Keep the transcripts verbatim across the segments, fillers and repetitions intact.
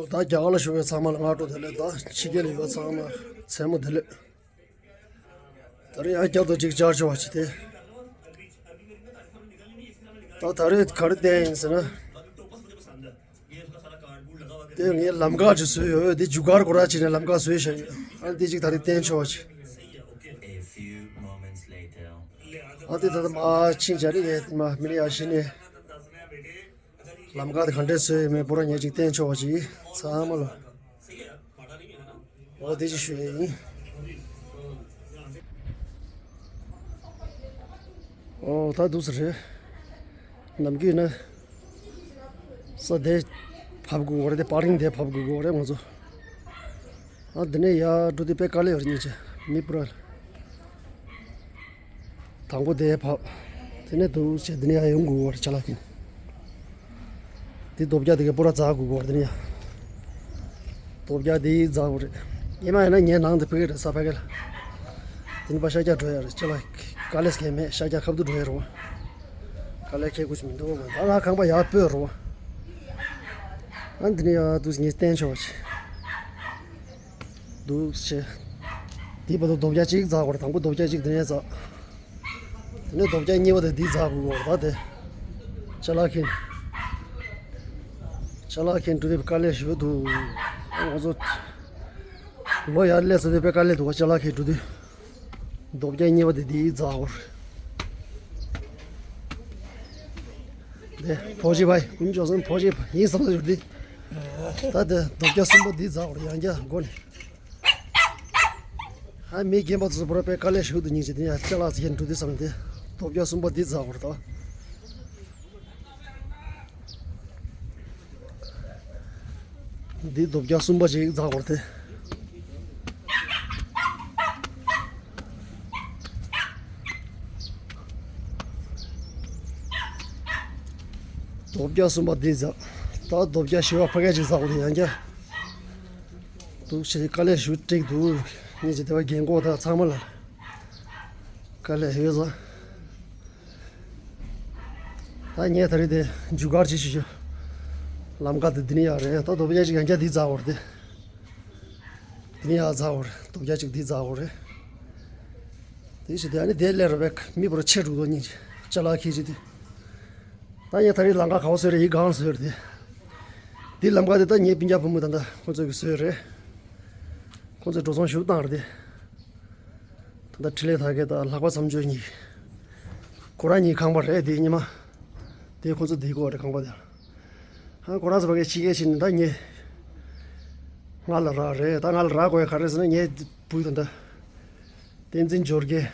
ད་རྒྱ་གར་ལ་བཞུགས་པའི་ཚང་མ་ལ་སྔ་དྲོ་བདེ་ལེགས། ད་ཕྱི་རྒྱལ་ལ་ཡོད་པ་ཚང་མ་མཚན་མོ་བདེ་ལེགས། ད་རེས་ཡང་བསྐྱར་དུ་ཅིག་བཅར་ཆོག་པ་ཅིག་དེ། ད་ད་རེས་ག་རེ་བསྟན་ཡིན་ཟེར་ན། དེ་ངས་ལམ་ཁ་ཅིག་བཟོས་ཡོད། དེ་རྒྱུ་སྐར་སྐོར་ར་ཅིག་ནས་ལམ་ཁ་བཟོས་བཞག་ཡོད། ཨ་ནི་དེ་ཅིག་ད་རེས་བསྟན་ཆོག་པ་ཅིག། A few moments later. ཨ་དེ་ད་ལྟ་མ་ཕྱིན་བྱ་རེད། ངས་དེ་མ་མི་ལ་ཡ་བཞི་ནས། ལམ་ཁ་དེ་ག་འདྲས་བཟོས་ཡོད་མེད་པུ་ར་ངས་ཅིག་བསྟན་ཆོག་པ་ཅིག་ཚང་མ་ལ། འོ་དེ་ཅིག་ཞུ་ཡས་ཡིན། འོ་ད་འདུག་སེ་རེད། ནམ་རྒྱུན་ན་ས་དེ་ཕབ་དགོས་རེད། དེ་པར་ཀིང་དེ་ཕབ་དགོས་རེད་ང་ཚོ། ཨ་འདི་ནས་ཡར་འགྲོ་དུས་དཔེ་དཀའ་ལས་ཡོད་རེད་སྙིང་རྗེ། མི་པུ་ར། དང་པོ་དེ་ཕབ། དེ་ནས་འདུག་བྱས་འདི་ནས་ཡར་ཡོང་དགོས་པ་རེད་ཅ་ལག་ཁྱེར། དེ་རྡོ་བརྒྱ་དེ་ག་པུ་ར་འཛག་དགོས་པ་རེད། དེ་ནས་ཡར། རྡོ་བརྒྱ་དེ་འཛག་དགོས་རེད། ཉི་མ་ཡིན་ན་ངའི་ནང་དུ་ཕ་གི་རེད་ས་ཕ་གི་ལ། དེ་ནས་ཕར་ཤར་རྒྱག་འགྲོ་ཡ་རེད་ཅ་ལག་དཀའ་ལས་གང་མེད། ཤར་རྒྱག་ཁ་ཐུག་འགྲོ་ཡ་རེད་པ། དཀའ་ལས་ཁྱེད་ཀུ་ཅི་མི་འདུག་པ། ད་ང་ཁང་པ་ཡར་སྤོས་རེད་པ། ཨ་འདི་ནས་ཡར་འདུག་ངས་བསྟན་ཆོག་པ་ཅིག། འདུག་བྱས། དེའི་བར་དུ་རྡོ་བརྒྱ་གཅིག་འཛག་དགོས་རེད། དང་པོ་རྡོ་བརྒྱ་གཅིག་དེ་ནས་འཛག། དེ་ནས་རྡོ་བརྒྱ་གཉིས་པ་དེ་འདི་འཛག་དགོས་རེད། ད་དེ། ཅ་ལག་ཁྱེར། ཅ་ལག་ཁྱེར་འགྲོ་དུས་དཀའ་ལས་ཞེ་པོ་འདུག་ང་ཚོ། ལོ་ཡར་སླེབས་ཚར་དུས་དཔེ་དཀའ་ལས་འདུག་པ། ཅ་ལག་ཁྱེར་འགྲོ་དུས། རྡོ་བརྒྱ་གཉིས་པ་དེ་འདི་འཛག་དགོས་རེད། དེ་ཕོ་ཅི་བའི་ཀུན་ཅོ་སོང་ཕོ་ཅི་ཡིན་བསམ་ཚུལ་འདི། ད་དེ་རྡོ་བརྒྱ་གསུམ་པ་འདི་འཛག་དགོས་རེད། ཡང་བསྐྱར་མགོ་ནས། ཨ་མི་རྒན་པ་ཚོ་པུ་ར་དཔེ་དཀའ་ལས་ཞེ་པོ་འདུག་སྙིང་རྗེ། དེ་ཡང་ཅ་ལག་ཟེར་མཁན་འགྲོ་དུས་ཙམ་དེ་རྡོ་བརྒྱ་གསུམ་པ་འདི་འཛག་དགོས་རེད་ད། འདི་རྡོ་བརྒྱ་གསུམ་པ་ཅིག་འཛག་དགོས་རེད་དེ། རྡོ་བརྒྱ་གསུམ་པ་འདི་འཛག། ད་རྡོ་བརྒྱ་བཞི་པ་ཕ་གི་ཅིག་འཛག་དགོས་རེད་ཡང་བསྐྱར། འདུག་བྱས་དཀའ་ལས་ཞེ་པོ་འཕྲད་འདུག་ངེད་ཀྱི་སྡེ་བ་རྒན་གོག་དང་ཚང་མ་ལ་དཀའ་ལས་ཡོད་ཙང་། ད་ངས་ད་རེས་དེ་རྒྱུ་སྐར་ཅིག་ཞུ་ཞུ། ལམ་ཁ་དེ་འདི་ནས་ཡར་རེད། ད་རྡོ་བརྒྱ་ཅིག་ཡང་བསྐྱར་འདི་འཛག་དགོས་རེད་དེ། འདི་ནས་ཡར་འཛག་དགོས་རེད། རྡོ་བརྒྱ་ཅིག་འདི་འཛག་དགོས་རེད། དེ་བྱས་དེ་ཨ་ནི་དེ་སླེབས་རོགས་པས་མི་པུ་ར་ཆེ་དྲུག་དོ་གཉིས་ཅ་ལག་ཁྱེར་ཅིག་དེ། ད་ངས་ད་རེས་ལམ་ཁ་ག་པར་བཟོས་རེད། ཡི་གང་བཟོས་རེད་དེ། འདི་ལམ་ཁ་དེ་ད་ངའི་སྤུན་ཀྱག་བུ་མོ་ད་ད་ཁོ་ཚོ་གིས་བཟོས་རེད། ཁོ་ཚོས་འགྲོ་སོང་ཞུ་བཏང་རེད་དེ། ད་ལྟ་འཕྲིན་ལས་དར་རྒྱས་དང་ལྷག་པ་བསམ་སྦྱོར་གཉིས། ཁོ་རང་གཉིས་ཁང་པ་རེད་དེ་ཉི་མ། དེ་ཁོ་ཚོ་བསྡད་ཀྱི་ཡོད་རེད་ཁང་པ་དེ། ཧ་ཁོ་རང་ཚོ་ཕ་གིར་ཕྱི་རྒྱལ་ཕྱིན་ནས་ད་ངས་ང་ལ་རག་རེད། ད་ང་ལ་རག་དགོས་ཡ་ག་རེ་ཟེར་ན་ངའི་བུ་ད་ལྟ་བསྟན་འཛིན་འབྱོར་རྒྱས་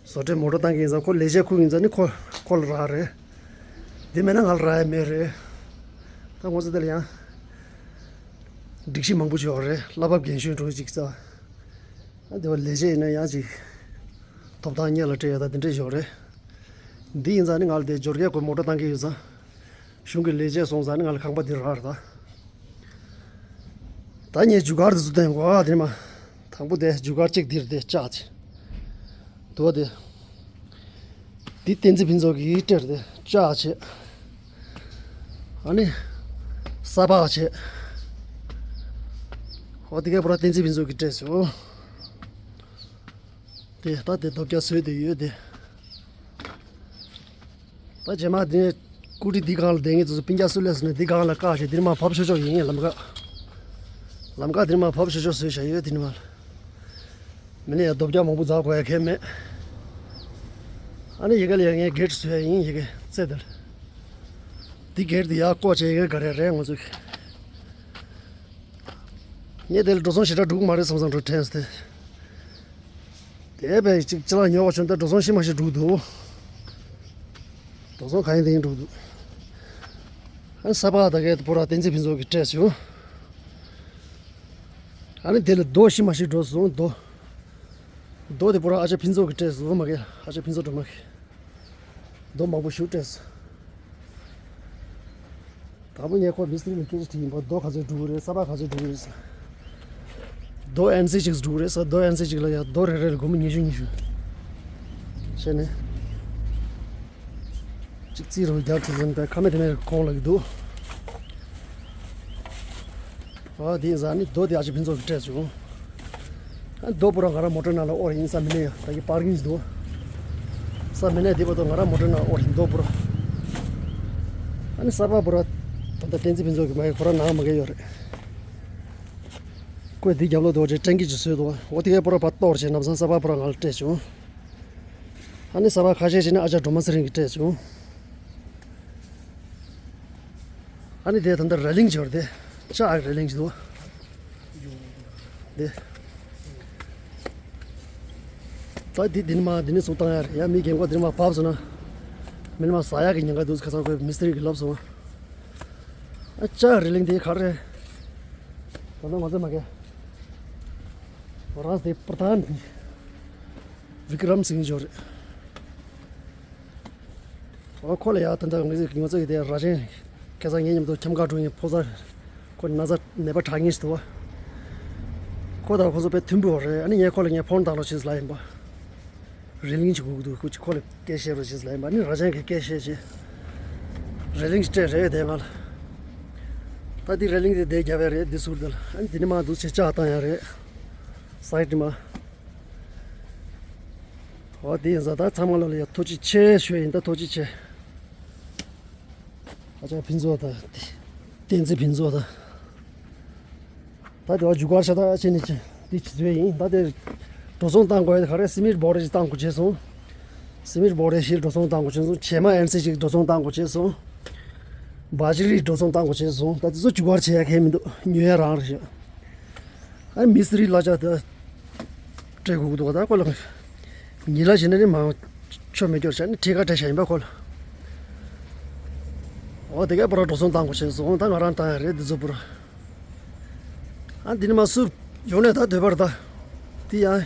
བཟོ་གྲྭའི་མོ་ཊ་བཏང་གི་ཡིན་ཙང་ཁོ་ལས་བྱེད་ཁུར་ཡིན་ཙང་ནི་ཁོ་ཁོ་ལ་རག་རེད། དེ་མེད་ན་ང་ལ་རག་ཡ་མེད་རེད། ད་ཁོ་ཚོ་དེ་ལ་ཡང་སྒྲིག་གཞི་མང་པོ་ཅིག་ཡོད་རེད། བསླབ་པ་རྒན་གཞོན་གྲོགས་ཅིག་ཙང་། ཨ་དེ་བ་ལས་བྱེད་ཡིན་ན་ཡང་ཅིག་ཐོབ་ཐང་སྔོན་ལ་སྤྲད་ཡ་ད་དེ་འདྲས་ཡོད་རེད། འདི་ཡིན་ཙང་ནི་ང་ལ་དེ་འབྱོར་རྒྱས་ཁོས་མོ་ཊ་བཏང་གི་ཡོད་ཙང་། གཞུང་གི་ལས་བྱེད་སོང་ཙང་ནི་ང་ལ་ཁང་པ་འདི་རག་རེད་ད། ད་ངས་རྒྱུ་སྐར་འདི་ཚོ་བསྟན་གོ་ཨ་དེ་མ། དང་པོ་དེ་རྒྱུ་སྐར་གཅིག་འདིར་དེ་ལྕགས་ཅིག་འདུག་བ་དེ། འདི་བསྟན་འཛིན་ཕུན་ཚོགས་ཀྱིས་སྤྲད་དེ་ལྕགས་བྱས། ཨ་ནི། ས་ཕག་བྱས། འོ་དེ་ག་པུ་ར་བསྟན་འཛིན་ཕུན་ཚོགས་ཀྱིས་སྤྲད་སོང་། དེ་ད་དེ་རྡོ་བརྒྱ་བཟོས་དེ་ཡོད་དེ། ད་རྗེས་མ་དེ་སྐུ་ཁྲི་འདི་སྒང་ལ་བསྡད་མཁན་ཚོ་སྤུན་ཀྱག་སུ་སླེབས་སོང་ན་འདི་སྒང་ལ་བཀག་བྱས་འདིར་མར་བབས་ཆོག་ཆོག་ཡིན་ལམ་ཁ། ལམ་ཁ་འདིར་མར་བབས་ཆོག་ཆོག་བཟོས་བཞག་ཡོད་དེ་ནི་མ། མི་ནི་ཡང་རྡོ་བརྒྱ་མང་པོ་འཛག་དགོས་ཡ་གང་མེད། ཨ་ནི་ཡི་གེ་ལ་ཡང་ངས་གེ་ཊི་བཟོས་ཡ་ཡིན་ཡི་གེ་རྩེ་དེར། འདི་གེ་ཊི་འདི་ཡར་བཀོག་བྱས་ཡི་གེ་ག་རེ་རེད་ང་ཚོས། ངས་དེ་ལ་འགྲོ་སོང་ཞེ་དྲག་འགྲོ་གི་མ་རེད་བསམ་བསམ་འགྲོ་དྲན་སོང་སྟེ། དེ་བས་ཅིག་ཅི་ལ་ཉོ་བ་བྱུང་ད་འགྲོ་སོང་ཤི་མ་ཤི་འགྲོ་གི་འདུག་འགྲོ་སོང་ག་ཡིན་དེ་ཡིན་འགྲོ་གི་འདུག་ཨ་ས་ཕག་ད་གས་པུ་ར་བསྟན་འཛིན་ཕུན་ཚོགས་ཀྱིས་སྤྲད་སོང་། ཨ་ནི་དེ་ལ་རྡོ་ཤི་མ་ཤི་འགྲོ་སོང་རྡོ། རྡོ་དེ་པུ་ར་ཨ་ཅག་ཕུན་ཚོགས་ཀྱིས་སྤྲད་སོང་མ་གས་ཨ་ཅག་ཕུན་ཚོགས་སྒྲོལ་མ་གིས། རྡོ་མང་པོ་ཞིག་སྤྲད་སོང་། དང་པོ་ངས་ཁོ་མི་སི་ཏྲི་ལ་སྐད་ཆ་དྲིས་ཡིན་པ་རྡོ་ག་ཚོད་འགྲོ་གི་རེད་ས་ཕག་ག་ཚོད་འགྲོ་གི་རེད་ཟེར། རྡོ་ཨེན་སི་གཅིག་འགྲོ་གི་རེད་ཟེར་རྡོ་ཨེན་སི་གཅིག་ལ་ཡ་རྡོ་རེ་རེ་ལ་སྒོར་མོ་ཉི་ཤུ་ཉི་ཤུ། བྱས་ནས། གཅིག་རྩིས་རུ་རྒྱག་ཐུབ་ཟིན་པའི་ཁ་མེད་དེ་མེད་གོང་ལ་གི་འདུག་ཨ་དེ་ཡིན་ཙང་ནི་རྡོ་དེ་ཨ་ཅེ་ཕུན་ཚོགས་ཀྱིས་སྤྲད་བྱུང་། ཨ་རྡོ་པུ་ར་ང་རང་མོ་ཊའི་ནང་ལ་དབོར་ཡིན། ས་མི་གནས་ཡ་ད་གི་པར་ཀིང་ཞིག་འདུག་ས་མི་གནས་དེ་བར་དུ་ང་རང་མོ་ཊའི་ནང་དབོར་ཡིན་རྡོ་པུ་ར། ཨ་ནི་ས་ཕག་པུ་ར་ད་ལྟ་བསྟན་འཛིན་ཕུན་ཚོགས་ཀྱིས་མ་གི་ཁོ་རང་ནང་མ་གི་ཡོད་རེད། ཁོས་དེ་རྒྱབ་ལོགས་དུ་བ་ཅེ་ཊེང་ཀི་ཅིག་བཟོས་འདུག་འོ་དེ་གའི་པུ་ར་ཕར་གཏོར་བྱས་ནམ་སང་ས་ཕག་པུ་ར་ང་ལ་སྤྲད་བྱུང་། ཨ་ནི་ས་ཕག་ཁ་ཤས་ཤིག་ནི་ཨ་ཅག་སྒྲོལ་མ་ཚེ་རིང་གིས་སྤྲད་བྱུང་། ཨ་ནི་དེ་ད་ལྟ་རེ་ལིང་ཅིག་ཡོད་རེད་དེ། ལྕགས་རེ་ལིང་ཅིག་འདུག་དེ། ད་འདི་འདི་ནི་མ་འདི་ནི་བཟོ་བཏང་ཡ་རེད་ཡ། མི་རྒན་གོག་འདི་ནི་མ་བབས་སོང་ན། མི་ནི་མ་ཟ་ཡག་གི་ཉེན་ཁ་འདུག་ཁ་སང་ཁོས་མི་སི་ཏྲི་གིས་ལབ་སོང་། ཨ་ལྕགས་རེ་ལིང་དེ་ག་རེ། ད་ལྟ་ང་ཚོ་མ་གས། ང་རང་དེ་པུ་ར་དྷན། བི་ཀྲམ་སིང་ཇོ་རེད། ཨོ་ཁོ་ལ་ཡ་ད་ལྟ་ང་ཚོ་ང་ཚོ་ཡི་དེ་རྭ་ཅན། ཁ་སང་ངའི་མཉམ་དུ་ཁྱམས་ཁར་འགྲོ་མཁན་ཕོ་གསར། ཁོ་ན་ཚ་ནད་པ་དྲག་མཁན་ཞིག་འདུག་ཁོ་དང་ཁོ་ཚོ་དཔེ་མཐུན་པོ་རེད། ཨ་ནི་ངས་ཁོ་ལ་ངས་ཕོན་བཏང་རོགས་བྱེད་ལབ་ཡིན་པ། རེ་ལིང་ཅིག་དགོས་ཀྱི་འདུག་ཁོ་ཅིག་ཁོ་ལ་སྐད་བཤད་རོགས་བྱེད་ལབ་ཡིན་པ། ཨ་ནི་རྭ་ཅན་གྱིས་སྐད་བཤད་བྱས། རེ་ལིང་ཅིག་སྤྲད་རེད་དེ་ང་ལ། ད་འདི་རེ་ལིང་དེ་དེ་རྒྱབ་ཡ་རེད། འདི་ཟུར་དེ་ལ། ཨ་ནི་འདི་ནི་མ་འདུག་བྱས་ལྕགས་བཏང་ཡ་རེད། སའིཌ་ནི་མ། འོ་དེ་ཡིན་ཙང་ད་ཚང་མ་ལ་ལ་ཡ་ཐུགས་རྗེ་ཆེ་ཞུ་ཡ་ཡིན། ད་ཐུགས་རྗེ་ཆེ། ཨ་ཅག་ཕུན་ཚོགས་དང་། བསྟན་འཛིན་ཕུན་ཚོགས་དང་། ད་དེ་བ་རྒྱུ་སྐར་ཤ་སྟག་བྱས་ནས་ཅི་འདི་ཅི་ཚོད་ཡིན། ད་དེ་འགྲོ་སོང་བཏང་དགོས་ཡ་ག་རེ། སི་མིར་བོ་རེ་ཞིག་བཏང་དགོས་བྱས་སོང་། སི་མིར་བོ་རེ་ཞིག་འགྲོ་སོང་བཏང་དགོས་བྱས་སོང་། བྱེ་མ་ཨེན་སི་ཞིག་འགྲོ་སོང་བཏང་དགོས་བྱས་སོང་། བ་ཇི་རི་འགྲོ་སོང་བཏང་དགོས་བྱས་སོང་། ད་དེ་ཚོ་རྒྱུ་སྐར་བྱེད་ཡ་གལ་མི་འདུག་ཉོ་ཡ་རང་རེད་ཤག་ཨ་མི་སི་རི་གླ་ཆ་དེ་སྤྲད་དགོས་ཀྱི་འདུག་ད་ཁོ་ལ་ཉིན་གླ་བྱས་ན་ནི་མང་ཆོ་མེད་སྐྱོར་བྱས་ནི་ཁྲི་ཁ་སྤྲད་བྱ་ཡིན་པ་ཁོ་ལ། འོ་དེ་གའི་པུ་ར་འགྲོ་སོང་བཏང་དགོས་བྱས་སོང་། ད་ང་རང་བཏང་ཡ་རེད་འདི་ཚོ་པུ་ར། ཨ་འདི་ནི་མ་སུ་ཡོང་ནས་ད་འདོད་པར་ད། འདི་ཡང་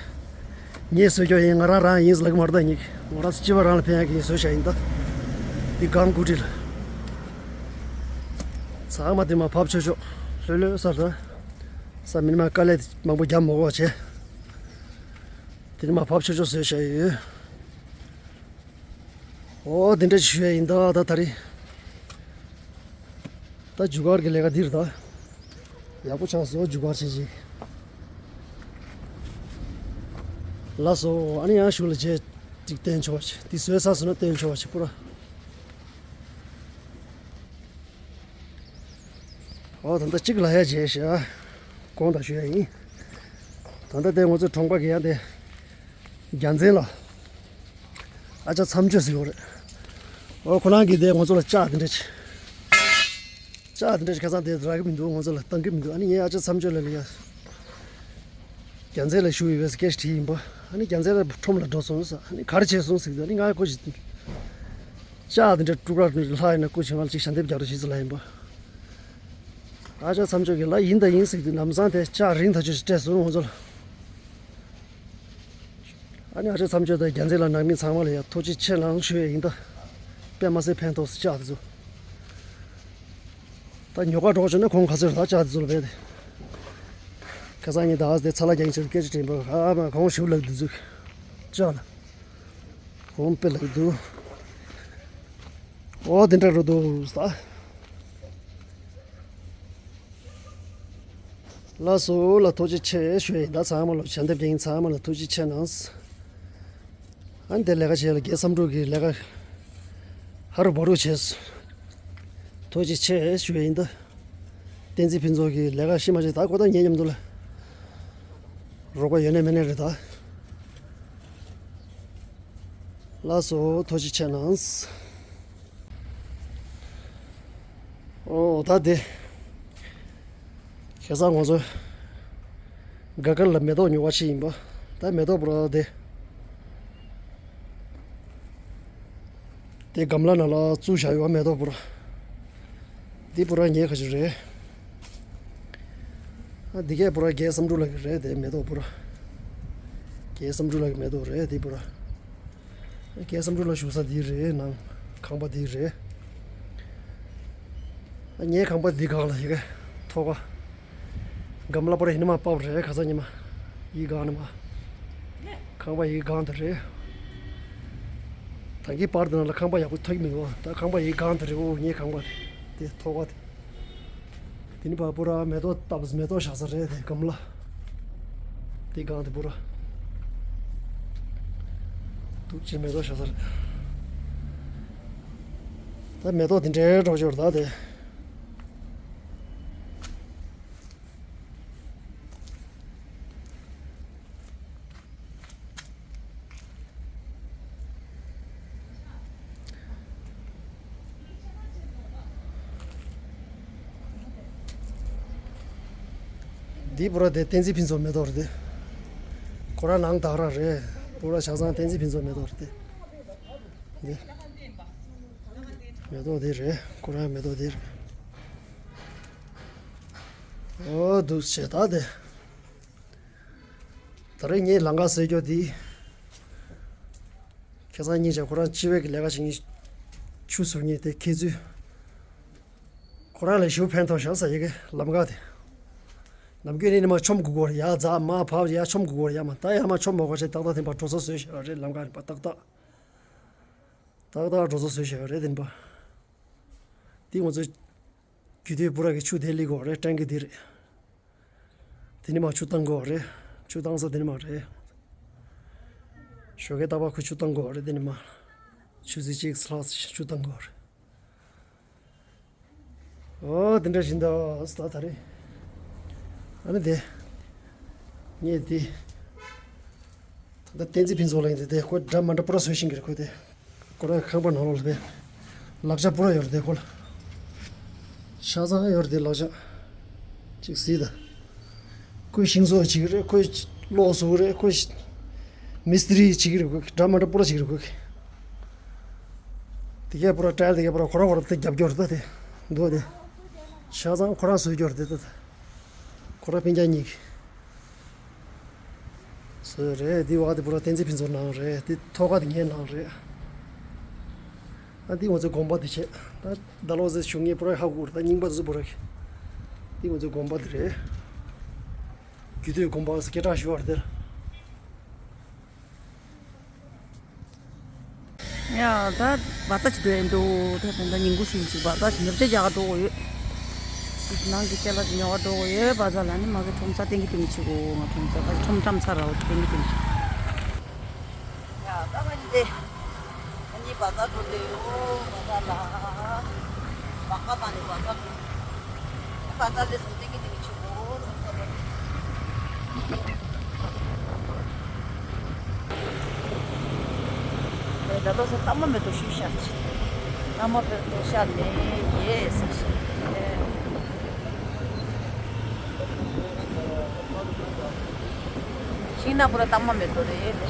ངས་བཟོས་ཀྱོ་ཡིན། ང་རང་རང་ཡིན་ལག་མར་ད་ཉིག་ང་རང་སྤྱི་པ་རང་ལ་ཕན་ཡ་གི་ཡིན་བཟོས་བྱ་ཡིན་ད། འདི་གང་ཀུ་ཁྲི་ལ། ཚང་མ་འདི་མ་ཕབ་ཆོག་ཆོག་ལྷོད་ལྷོད་སར་ད། ས་མིན་མ་དཀའ་ལས་མང་པོ་རྒྱབ་མ་དགོས་བྱས། དེ་ནི་མ་ཕབ་ཆོག་ཆོག་བཟོས་བྱ་ཡོད། ཨོ་དེ་འདྲ་ཞུ་ཡ་ཡིན་ད་ད་ད་རེད། ད་རྒྱུ་སྐར་གྱི་ལས་ཀ་འདིར་ད། ཡག་པོ་ཆགས་སོང་རྒྱུ་སྐར་བྱེད་ཅིག་ལགས་སོ། ཨ་ནི་ཡང་ཞུ་ལ་རྗེས་ཅིག་བསྟན་ཆོག་ཅིག་འདི་བཟོས་ཚར་སོང་ན་བསྟན་ཆོག་ཅིག་པུ་ར། ཨོ་ད་ལྟ་གཅིག་ལ་ཡ་བྱས་ཤག་གོང་དང་ཞུ་ཡ་ཡིན། ད་ལྟ་དེ་ང་ཚོའི་གྲོང་པ་གི་ཡ་དེ། རྒྱལ་མཚན་ལ། ཨ་ཅག་མཚམས་གཅོད་ཟེར་ཡོད་རེད། ཨོ་ཁོ་རང་གིས་དེ་ང་ཚོ་ལ་ལྕགས་དེ་འདྲ་ཅིག་ལྕགས་དེ་འདྲ་ཅིག་ཁ་སང་དེ་རག་གི་མི་འདུག་ང་ཚོ་ལ་བཏང་གི་མི་འདུག་ཨ་ནི་ངས་ཨ་ཅག་མཚམས་གཅོད་ལ་ལ་ཡ། རྒྱལ་མཚན་ལ་ཞུ་ཡི་བས་སྐད་ཆ་དྲིས་ཡིན་པ། ཨ་ནི་རྒྱལ་མཚན་ལ་ཁྲོམ་ལ་འགྲོ་སོང་ཟེར། ཨ་ནི་ག་རེ་བྱས་སོང་ཟེར་དུས་ཨ་ནི་ང་ཁོ་ཞིག་ལྕགས་དེ་འདྲ་དཀྲུག་ར་ལྷག་ཡིན་ན་སྐུ་མཁྱེན་ལ་ཅིག་ཞལ་འདེབས་རྒྱག་རོགས་བྱེད་ཟེར་ལབ་ཡིན་པ། ཨ་ཅག་མཚམས་གཅོད་ཀྱིས་ལ་ཡིན་ད་ཡིན་ཟེར་དུས་ལམ་སང་དེ་ལྕགས་རིང་ཐག་ཆོད་ཅིག་སྤྲད་སོང་ང་ཚོ་ལ། ཨ་ནི་ཨ་ཅག་མཚམས་གཅོད་དང་རྒྱལ་མཚན་ལ་ནང་མི་ཚང་མ་ལ་ཡང་ཐུགས་རྗེ་ཆེ་གནང་ཞུ་ཡས་ཡིན་ད། དཔེ་མ་སྲིད་ཕན་ཐོགས་སུ་ལྕགས་དེ་ཚོ། ད་ཉོ་ག་འགྲོ་བྱུང་ན་གོང་ག་ཚོད་རེད་ད་ལྕགས་དེ་ཚོ་ལ་བས་ཏེ། ཁ་སང་ངས་ད་ཨ་དེ་ཚ་ལ་རྒྱག་ཆེད་སྐད་ཆ་དྲན་པ་ཨ་མ་གོང་ཞུ་ལགས་དེ་ཚོ། ལྕགས་ལ། གོང་དཔེ་ལགས་འདུག་ཨོ་དེ་འདྲ་རུ་འདུག་ད། ལགས་སོ་ལ་ཐུགས་རྗེ་ཆེ་ཞུ་ཡིན་ད། ཚང་མ་ལ་ཞལ་འདེབས་ཀྱི་ཡིན། ཚང་མ་ལ་ཐུགས་རྗེ་ཆེ་གནང་། ཨ་ནི་དེ་ལས་ཀ་བྱས་ལ་རྒྱལ་བསམ་འགྲུབ་ཀྱི་ལས་ཀ་ཧ་རུ་བ་རུ་བྱས། ཐུགས་རྗེ་ཆེ་ཞུ་ཡིན་ད། བསྟན་འཛིན་ཕུན་ཚོགས་ཀྱི་ལས་ཀ་ཤི་མ་བྱེད་ད་ཁོ་ད་ངའི་མཉམ་དུ་ལ་རོགས་པ་ཡོད་ནས་མེད་ནས་རེད་ད། ལགས་སོ་ཐུགས་རྗེ་ཆེ་གནང་། ཨོ་ད་དེ། ཁ་སང་ང་ཚོ་ག་གར་ལ་མེ་ཏོག་ཉོ་བ་ཞིག་ཡིན་པ། ད་མེ་ཏོག་པུ་ར་དེ། དེ་གམ་ལ་ནང་ལ་བཙུགས་བཞག་ཡོད་མེ་ཏོག་པུ་ར། འདི་པུ་ར་ངའི་ཁ་ཤས་རེད། ཨ་འདི་གས་པུ་ར་རྒྱལ་བསམ་འགྲུབ་ལགས་ཀྱི་རེད་དེ་མེ་ཏོག་པུ་ར། རྒྱལ་བསམ་འགྲུབ་ལགས་ཀྱི་མེ་ཏོག་རེད་འདི་པུ་ར། རྒྱལ་བསམ་འགྲུབ་ལགས་བཞུགས་ས་འདི་རེད། ནང་ཁང་པ་འདི་རེད། ངའི་ཁང་པ་འདི་སྒང་ལ་ཡི་གེ་ཐོག་ཁ། གམ་ལ་པར་ཡིན་ནི་མ་པར་རེད། ཁ་སང་ཉི་མ་ཡི་སྒང་ནི་མ། ཁང་པ་ཡི་སྒང་དུ་རེད། ད་གི་པར་དུ་ནང་ལ་ཁང་པ་ཡག་པོ་ཐོག་མི་འདུག་ད་ཁང་པ་ཡི་སྒང་དུ་རེད། འོ་ངའི་ཁང་པ་དེ་དེ་ཐོག་ཁ་དེ། དེ་ནི་ཕར་པུ་ར་མེ་ཏོག་བཏབ་མེ་ཏོག་བཞག་ས་རེད་དེ་གམ་ལ། དེ་སྒང་དེ་པུ་ར། འདུག་ཅེས་མེ་ཏོག་བཞག་ས་རེད། ད་མེ་ཏོག་དེ་འདྲའི་འགྲོ་ཅོར་ད་དེ། འདི་པུ་ར་དེ་བསྟན་འཛིན་ཕུན་ཚོགས་མེ་ཏོག་རེད་དེ། ཁོ་རང་ནང་དག་ར་རེད། པུ་ར་ཆ་ཚང་བསྟན་འཛིན་ཕུན་ཚོགས་མེ་ཏོག་རེད་དེ། འདི་མེ་ཏོག་དེ་རེད། ཁོ་རང་མེ་ཏོག་དེ་རེད། ཨོ་འདུག་བྱས་ད་དེ། ད་རེས་ངས་ལམ་ཁ་བཟོས་རྒྱུ་འདི། ཁ་སང་ཉིན་ཞག་ཁོ་རང་སྤྱི་བའི་གི་ལས་ཀ་བྱེད་མཁན་ཆུ་བཟོ་མཁན་དེ་ཁྱེད་ཚོས། ཁོ་རང་ལ་ཞུ་ཕན་ཐོགས་ཤག་ཟེར་ཡི་གེ་ལམ་ཁ་དེ། ནམ་རྒྱུན་ནས་ནི་མ་ཆོམ་དགོས་གོ་ཡ་རྫ་མ་ཕབ་ཡ་ཆོམ་དགོས་གོ་ཡ་མ་ད་ཡ་མ་ཆོམ་མ་དགོས་ཆེ་ཏག་ཏག་དེ་པ་འགྲོ་ས་བཟོས་ཤག་རེད་ལམ་ཁ་ནས་པ་ཏག་ཏག་ཏག་ཏག་འགྲོ་ས་བཟོས་ཤག་རེད་དེ་ནི་པ། དེ་ང་ཚོ། རྒྱུད་སྟོད་པུ་ར་གི་ཆུ་དེ་སླེབས་གོ་རེད་ཀྲན་གི་དེ་རེད། དེ་ནི་མ་ཆུ་བཏང་གོ་རེད། ཆུ་བཏང་ས་དེ་ནི་མ་རེད། ཞོགས་ཀས་རྟག་པར་ཁོས་ཆུ་བཏང་གོ་རེད་དེ་ནི་མ། ཆུ་ཚོད་གཅིག་ལྷག་ཆུ་བཏང་གོ་རེད། ཨོ་དེ་འདྲ་བཞིན་དུ་ད་ད་རེད། ཨ་ནི་དེ། ངས་དེ། ད་ལྟ་བསྟན་འཛིན་ཕུན་ཚོགས་ལ་ཡིན་དེ་དེ་ཁོ་འདྲ་མ་འདྲ་པུ་ར་བཟོས་ཤིང་གི་རེད་ཁོ་དེ། ཁོ་རང་ཁང་པ་ནང་ལོགས་ལ་བས། ལག་ཆ་པུ་ར་ཡོད་རེད་དེ་ཁོ་ལ། ཆ་ཚང་ཡོད་རེད་དེ་ལག་ཆ། ཅིག་གཟིགས་དང་། ཁོས་ཤིང་བཟོ་བྱེད་ཀྱི་རེད། ཁོས་གློག་བཟོ་གི་རེད། ཁོས་མི་སི་ཏི་རི་བྱེད་ཀྱི་རེད། ཁོས་འདྲ་མ་འདྲ་པུ་ར་བྱེད་ཀྱི་རེད་ཁོས། དེ་གས་པུ་ར་ཊའེལ་དེ་གས་པུ་ར་ཁོ་རང་ཁོ་རང་དེ་རྒྱབ་སྐྱོར་ད་དེ་འདུག་དེ། ཆ་ཚང་ཁོ་རང་བཟོས་སྐྱོར་དེ་ད་དེ། ཁོ་རང་སྤུན་ཀྱག་གཉིས་ཀྱིས། བཟོས་རེད། འདི་བ་དེ་པུ་ར་བསྟན་འཛིན་ཕུན་ཚོགས་ནང་རེད། འདི་ཐོག་ཁ་དེ་ངའི་ནང་རེད། ཨ་འདི་ང་ཚོའི་དགོན་པ་དེ་བྱས། ད་ད་ལོ་ཟེར་ཞུ་ངེས་པུ་ར་ཧ་གོ་རེད། ད་རྙིང་པ་དེ་ཚོ་པུ་ར་གི། འདི་ང་ཚོའི་དགོན་པ་དེ་རེད། རྒྱུད་སྟོད་དགོན་པ་སྐད་གྲགས་ཞུ་བ་རེད་དེ། ཡ་ད་བ་ཙ་ཅིག་འགྲོ་ཡིན་འདུག་ད་ད་ཉིན་གུང་ཞིག་ཅིག་བ་ཙ་ཅིག་ཉོ་ཆ་རྒྱག་འགྲོ་དགོས་ཡོད། ཅིག་ནང་གི་ཅ་ལག་ཅིག་ཉོ་ག་འགྲོ་དགོས་ཡོད། བ་ཙ་ལ་ནི་མ་གི་ཁྲོམ་ས་ཏན་གི་ཏན་གི་ཆི་གོ་ང་ཁྲོམ་ས་ཁྲོམ་ཁྲམ་ས་ར་བ་ཏན་གི་ཏན་གི་ཆི། ཡ་ད་ང་ནི་དེ། ང་གཉིས་བ་ཙ་འགྲོ་འདོད་ཡོད་བ་ཙ་ལ། བ་ཀ་མ་ནི་བ་ཙ་འགྲོ། བ་ཙ་ལས་སོང་ཏན་གི་ཏན་གི་ཆི་གོ་ཁྲོམ་ས་བ་ཙ། ད་ལྟ་ས་ཏ་མ་མེ་ཏོག་ཤུ་ཤར་ཆེ། ཏ་མ་མེ་ཏོག་ཤར་ནས་ཡས་ཟེར་ཤེས། ཤིང་ནག་པོ་ར་ཏ་མ་མེ་ཏོག་རེད་དེ།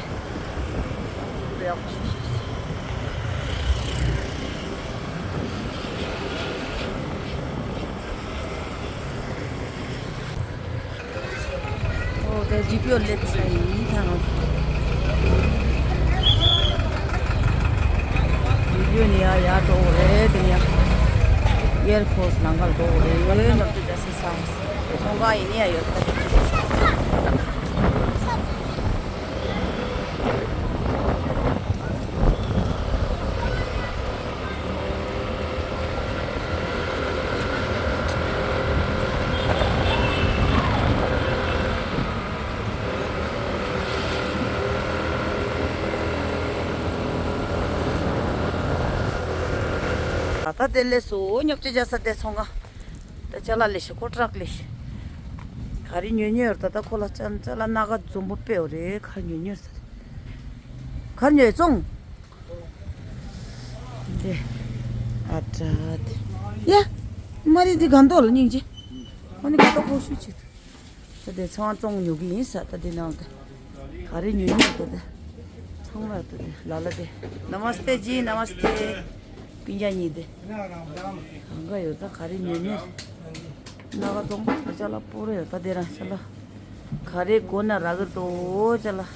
ཡག་པོ་ཤུ་ཤར་ཆེ། ཨོ་དེ་ཇི་པི་ཨོ་ལེབ་ས་ཡིན་ད་ང་ཚོ། ཇི་པི་ཨོ་ནི་ཡ་ཡ་འགྲོ་དགོས་རེད་དེ་ཡ། ཨེར་ཕོར་སི་ནང་གར་འགྲོ་དགོས་རེད་ཡོད་ནོར་དུ་རྒྱ་སེ་སང་། ཚོང་ཁང་ཡིན་ནི་ཡ་ཡོད་ད། ད་ལྟ་དེ་ལས་སུ་ཉོབ་ཅི་བྱ་ས་དེ་ཚོང་ཁང་། ད་ཅ་ལག་ལས་ཤི་ཁོ་ཊ་རག་ལས་ཤི། ག་རེ་ཉོས་ཉོས་ད་ལྟ་ཁོ་ལ་ཅ་ཅ་ལག་སྣ་ཁ་འཛོམས་པོ་དཔེ་ཡོད་རེད། ག་རེ་ཉོས་ཉོས་ཟེར། ག་རེ་ཉོས་བཙོང་། དེ། ཨ་ཏྲ་དེ། ཡ། མ་རེད་འདི་ག་འདོག་ལ་སྙིང་རྗེ། ཨ་ནི་ག་ཏོ་ཁོ་ཤུ་ཆེ། ད་དེ་ཚང་བཙོང་ཉོ་གི་ཡིན་ས་ད་དེ་ནང་དུ། ག་རེ་ཉོས་ཉོས་ད་དེ། ཚང་མ་ད་དེ་ལ་ལ་དེ། ན་མ་སྟེ་ཇི་ན་མ་སྟེ། སྤུན་ཀྱག་གཉིས་དེ། གང་ག་ཡོད་ད་ག་རེ་ཉོས་ཉོས། ན་ག་བཙོང་པ་ཅ་ལག་པོ་རེ་ཡོད་ད་དེ་རང་ཅ་ལག་ག་རེ་དགོས་ན་རག་གི་འདུག་ཅ་ལག་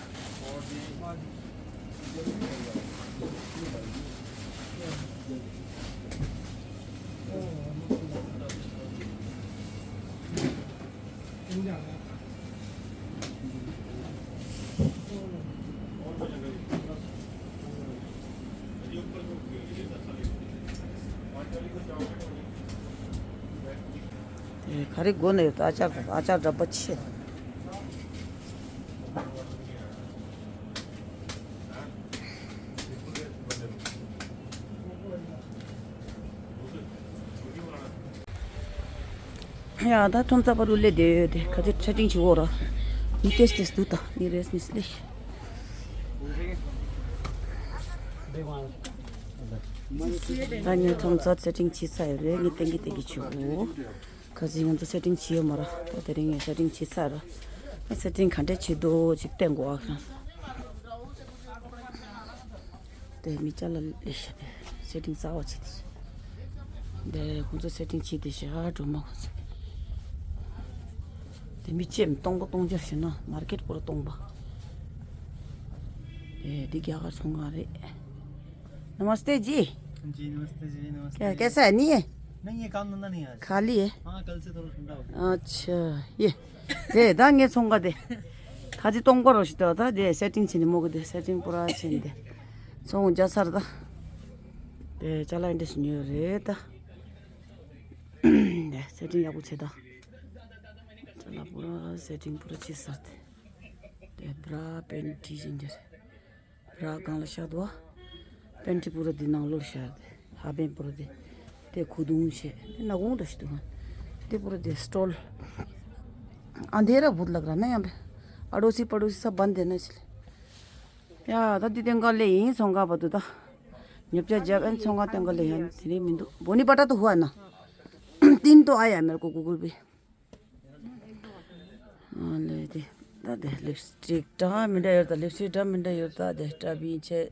ག་རེ་དགོས་ན་ཡོད། ཨ་ཅར་དང་། ཨ་ཅར་འདྲ་པོ་ཆེ། ཡ་ད་ཁྲོམ་ཚ་པ་རུ་ལས་དེ་ཡོད་དེ། ག་ཚོད་ཚེ་ཏིང་ཆི་འོ་ར། མི་ཏེས་ཏེས་དུ་ད་མི་རེས་མི་སླེ། ད་ངས་ཁྲོམ་ཚ་ཚེ་ཏིང་ཆི་ཚ་ཡོད་རེད། ངས་ཏེང་གི་ཏེང་གི་ཆུ་འོ། ག་ཚོད་ང་ཚོ་ཚེ་ཏིང་ཆི་ཡོད་མ་ར། ད་དེ་རིང་ངས་ཚེ་ཏིང་ཆི་ཚ་ར། ཚེ་ཏིང་ག་འདྲས་ཆི་འདུག་ཅིག་ཏེང་གོ་ཨ་ཁང་། དེ་མི་ཅ་ལག་ལས་ཤ་དེ་སེ་ཊིང་གསར་བ་བྱེད་དེ། དེ་ཁོང་ཚོ་སེ་ཊིང་བྱེད་དེ་ཤ་སྒྲོལ་མ་ཁོང་ཚོ། དེ་མི་ཅེམ་སྟོང་པ་སྟོང་རྒྱུ་ཞིག་ན་མར་ཀེཊ་པོ་ར་སྟོང་པ། དེ་འདི་རྒྱ་གར་ཚོང་ཁང་རེད། नमस्ते जी। जी नमस्ते जी। नमस्ते। क्या, कैसा है? नहीं है? नहीं है, काम धंधा नहीं है आज। खाली है? हाँ, कल से थोड़ा ठंडा हो गया। अच्छा। ये དེ་ད་ངའི་ཚོང་ཁང་དེ། ཁ་ཅིག་སྟོང་པ་རོ་ཞིག་འདུག་ད་དེ་སེ་ཊིང་བྱས་ནས་མོ་གི་དེ་སེ་ཊིང་པུ་ར་བྱས་ནས་དེ། ཚོང་རྒྱག་ཚར་ད། དེ་ཅ་ལག་འདི་ཞིག་ཉོས་རེད་ད། དེ་སེ་ཊིང་ཡག་པོ་བྱས་ད། ཅ་ལག་པུ་ར་སེ་ཊིང་པུ་ར་བྱས་ཚར་དེ། དེ་བྷ་ར་པེན་ཊི་བྱས་འདི་རེད། བྷ་ར་སྒང་ལ་བཞག་འདུག་བ། པེན་ཊི་པུ་ར་འདི་ནང་ལོགས་བཞག་རེད། ཧ་པན་པུ་ར་འདི། དེ་ཁུ་རྡུང་བྱས། དེ་ནག་ཁུང་འདྲ་ཞིག་འདུག་ག་དེ་པུ་ར་དེ་སི་ཊོལ། अंधेरा बहुत लग रहा ना यहाँ पे। अड़ोसी पड़ोसी सब बंद है ना इसलिए। ཡ་ད་འདི་སྟེང་ག་ལས་ཡིན། ཚོང་ཁང་བར་དུ་ད། ཉོ་ཆ་རྒྱབ་ཨན་ཚོང་ཁང་སྟེང་ག་ལས་ཡིན། དེ་རིང་མི་འདུག बोनी पटा तो हुआ ना। तीन तो आया मेरे को गूगल पे। ཨ་ལས་དེ། ད་དེ་ལིབ་སི་ཊིག་འདྲ་མི་འདྲ་ཡོད་ད། ལིབ་སི་ཊིག་འདྲ་མི་འདྲ་ཡོད་ད། དེ་སྐྲ་བིན་བྱས།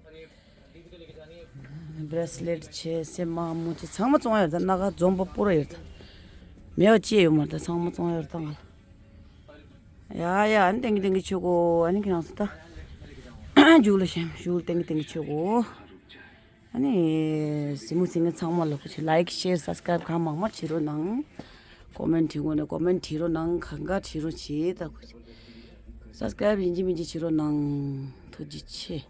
བྷེ་རེ་སི་ལེཊ་བྱས། སེ་མ་མོ་བྱས། ཚང་མ་བཙོང་ཡ་ཡོད་ད། སྣ་ཁ་འཛོམས་པ་པོ་ར་ཡོད་ད། མེད་པ་ཅི་ཡོད་མ་རེད་ད། ཚང་མ་བཙོང་ཡ་ཡོད་ད་ང་ལ། ཡ་ཡ། ཨ་ནི་ཏེང་གི་ཏེང་གི་ཆོས་གོ། ཨ་ནི་ཁྱེད་རང་ཚོ་ད། རྒྱུགས་ལ་ཤམ་ཞུགས། ཏེང་གི་ཏེང་གི་ཆོས་གོ། ཨ་ནི་སི་མུ་སི་ངེ་ཚང་མ་ལ་ཁུ་ཆུ་ལའིཀ་ཤེར་སབ་སི་ཀ་རའིབ་གང་མང་མང་བྱེད་རོགས་གནང་། ཀོ་མེན་ཊི་བྲིས་དགོས་ན་ཀོ་མེན་ཊི་བྲིས་རོགས་གནང་། གང་ག་བྲིས་རོགས་བྱེད་ད་ཁུ་ཆུ། སབ་སི་ཀ་རའིབ་ཡིན་གཅིག་མིན་གཅིག་བྱེད་རོགས་གནང་། ཐུགས་རྗེ་ཆེ།